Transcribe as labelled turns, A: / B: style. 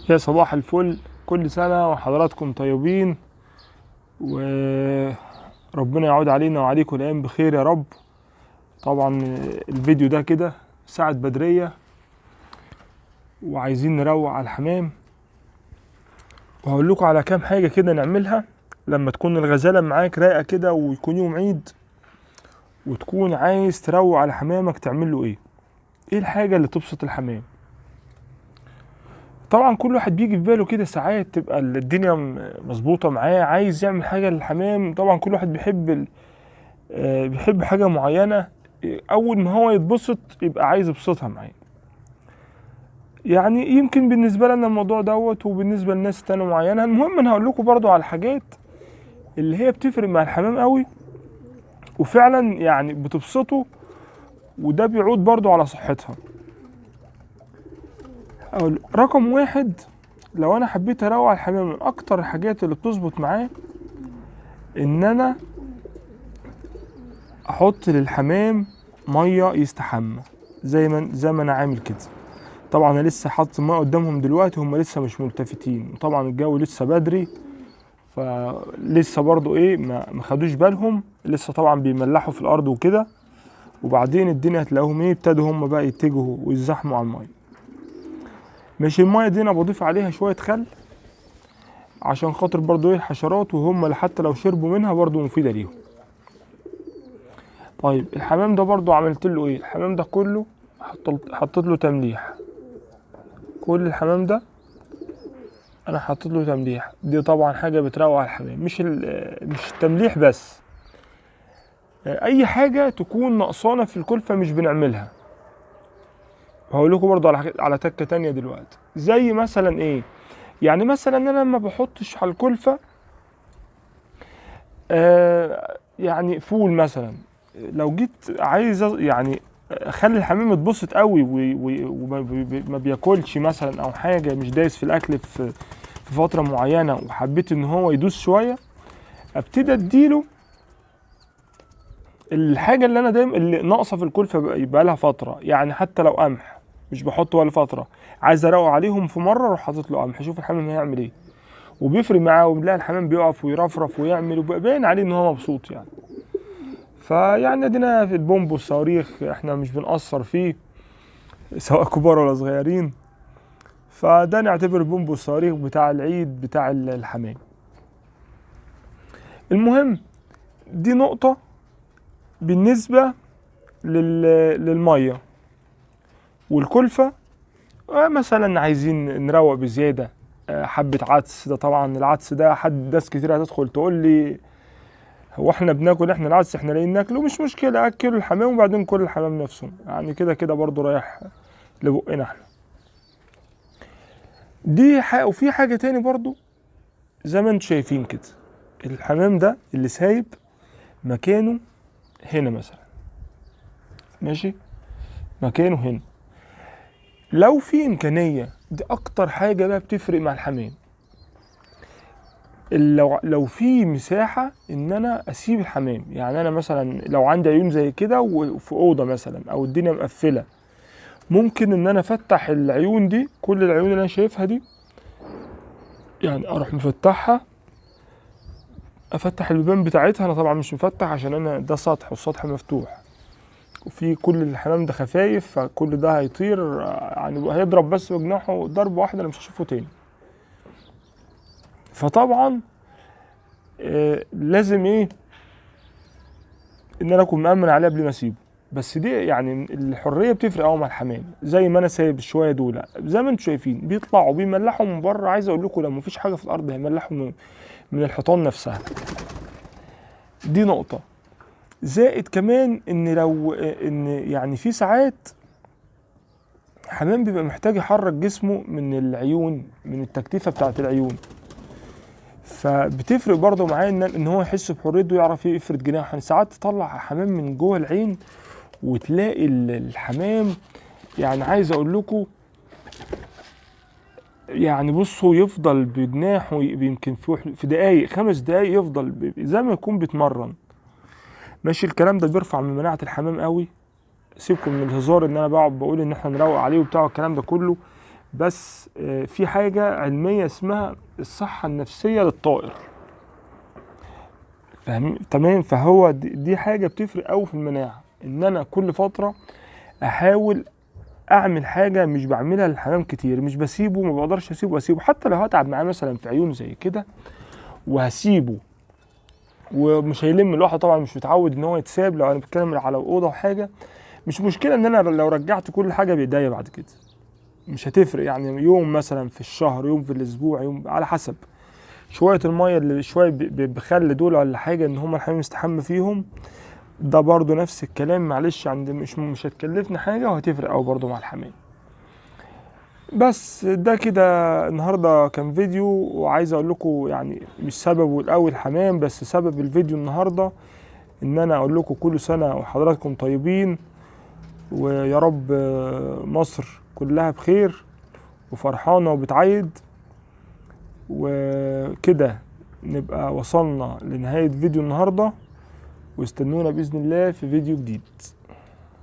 A: يا صباح الفل، كل سنة وحضراتكم طيبين، وربنا يعود علينا وعليكم الأيام بخير يا رب. طبعا الفيديو ده كده ساعة بدرية، وعايزين نروق على الحمام، وهقول لكم على كام حاجة كده نعملها لما تكون الغزالة معاك رايقة كده ويكون يوم عيد وتكون عايز تروق على حمامك. تعمل له ايه؟ ايه الحاجة اللي تبسط الحمام؟ طبعا كل واحد بيجي في باله كده ساعات تبقى الدنيا مظبوطة معاه، عايز يعمل حاجة للحمام. طبعا كل واحد بيحب بيحب حاجة معينة، أول ما هو يتبسط يبقى عايز يبسطها معاه. يعني يمكن بالنسبة لنا الموضوع دوت وبالنسبة لناس تانية معينة. المهم أنا هقول لكم برضو على الحاجات اللي هي بتفرق مع الحمام قوي وفعلا يعني بتبسطه، وده بيعود برضو على صحتها. أقول رقم واحد، لو أنا حبيت أروق على الحمام من أكتر الحاجات اللي بتظبط معاه إن أنا أحط للحمام مية يستحمى، زي ما أنا عامل كده. طبعا أنا لسه حاطط المية قدامهم دلوقتي، هم لسه مش ملتفتين، طبعا الجو لسه بدري فلسه برضو إيه ما خدوش بالهم، لسه طبعا بيملحوا في الأرض وكده. وبعدين الدنيا هتلاقوهم إيه ابتدوا هم بقى يتجهوا ويزحموا على المية. ماشي، المية دي انا بضيف عليها شوية خل عشان خاطر برضو ايه الحشرات، وهم حتى لو شربوا منها برضو مفيدة ليهم. طيب الحمام ده برضو عملت له ايه؟ الحمام ده كله حطيت له تمليح. كل الحمام ده انا حطيت له تمليح. دي طبعا حاجة بتروق على الحمام، مش التمليح بس، اي حاجة تكون نقصانة في الكلفة مش بنعملها. وهقول لكم برضو على تكة تانية دلوقتي، زي مثلا ايه؟ يعني مثلا انا لما بحطش على الكلفة يعني فول مثلا، لو جيت عايز يعني اخلي الحمام يتبسط قوي وما بياكلش مثلا او حاجة، مش دايس في الاكل في فترة معينة، وحبيت ان هو يدوس شوية، ابتدي اديله الحاجة اللي انا دايما اللي ناقصة في الكلفة يبقى لها فترة. يعني حتى لو قمح مش بحطه ولا فترة، عايز اروق عليهم في مرة اروح حاطط له قمح، اشوف الحمام هيعمل ايه، وبيفرق معاه، وبنلاقي الحمام بيقف ويرفرف ويعمل وبيبقى باين عليه ان هو مبسوط يعني. فيعني ادينا في البومب والصواريخ احنا مش بنقصر فيه سواء كبار ولا صغيرين، فده نعتبر البومب والصواريخ بتاع العيد بتاع الحمام. المهم دي نقطة بالنسبة للمية والكلفة. مثلا عايزين نروق بزيادة، حبة عدس. ده طبعا العدس ده حد ناس كتير هتدخل تقول لي هو احنا بناكل احنا العدس، احنا لاقيين ناكله؟ مش مشكلة، اكلوا الحمام وبعدين كل الحمام نفسه، يعني كده كده برضو رايح لبقنا احنا. دي حاجة. وفي حاجة تاني برضو زي ما انتم شايفين كده، الحمام ده اللي سايب مكانه هنا مثلا، ماشي، مكانه هنا. لو في امكانية، دي اكتر حاجة بقى بتفرق مع الحمام، لو في مساحة ان انا اسيب الحمام. يعني انا مثلا لو عندي عيون زي كده وفي اوضة مثلا او الدنيا مقفلة، ممكن ان انا افتح العيون دي، كل العيون اللي انا شايفها دي، يعني اروح مفتحها، افتح البيبان بتاعتها. انا طبعا مش مفتح عشان انا ده سطح والسطح مفتوح وفي كل الحمام ده خفايف، فكل ده هيطير، يعني هيضرب بس بجناحه ضربه واحدة انا مش هشوفه تاني. فطبعا لازم ايه ان انا اكون مأمن عليه قبل ما اسيبه. بس دي يعني الحرية بتفرق قوي مع الحمام. زي ما انا سايب شوية دول زي ما انتم شايفين بيطلعوا بيملحوا من بره. عايز اقول لكم لو مفيش حاجة في الارض هيملحوا من الحيطان نفسها. دي نقطة. زائد كمان ان لو ان يعني في ساعات حمام بيبقى محتاج يحرك جسمه من العيون، من التكتيفه بتاعت العيون، فبتفرق برضه معاه ان هو يحس بحريته ويعرف يفرد جناحه. يعني ساعات تطلع حمام من جوه العين وتلاقي الحمام، يعني عايز اقول لكم يعني بصوا يفضل بجناحه يمكن في دقايق، 5 دقايق يفضل زي ما يكون بيتمرن. ماشي، الكلام ده بيرفع من مناعة الحمام قوي. سيبكم من الهزار ان انا بقعد بقول ان احنا نروق عليه وبتاع الكلام ده كله، بس في حاجة علمية اسمها الصحة النفسية للطائر، فاهمين؟ تمام. فهو دي حاجة بتفرق قوي في المناعة، ان انا كل فترة احاول اعمل حاجة مش بعملها للحمام كتير، مش بسيبه، ما بقدرش اسيبه، اسيبه حتى لو هتعب معاه مثلا في عيون زي كده وهسيبه ومش هيلم لوحده، طبعا مش متعود ان هو يتساب. لو انا بتكلم على اوضة وحاجه مش مشكلة ان انا لو رجعت كل حاجة بايديا بعد كده مش هتفرق، يعني يوم مثلا في الشهر، يوم في الاسبوع، يوم على حسب. شوية المية اللي شوية بخل دول ولا حاجة ان هم الحمام يستحمى فيهم، ده برضو نفس الكلام، معلش عند مش هتكلفني حاجة وهتفرق قوي برضو مع الحمام. بس ده كده النهارده كان فيديو، وعايز اقول لكم يعني مش سببه الاول حمام، بس سبب الفيديو النهارده ان انا اقول لكم كل سنة وحضراتكم طيبين، ويا رب مصر كلها بخير وفرحانه وبتعيد. وكده نبقى وصلنا لنهاية فيديو النهارده، واستنونا باذن الله في فيديو جديد.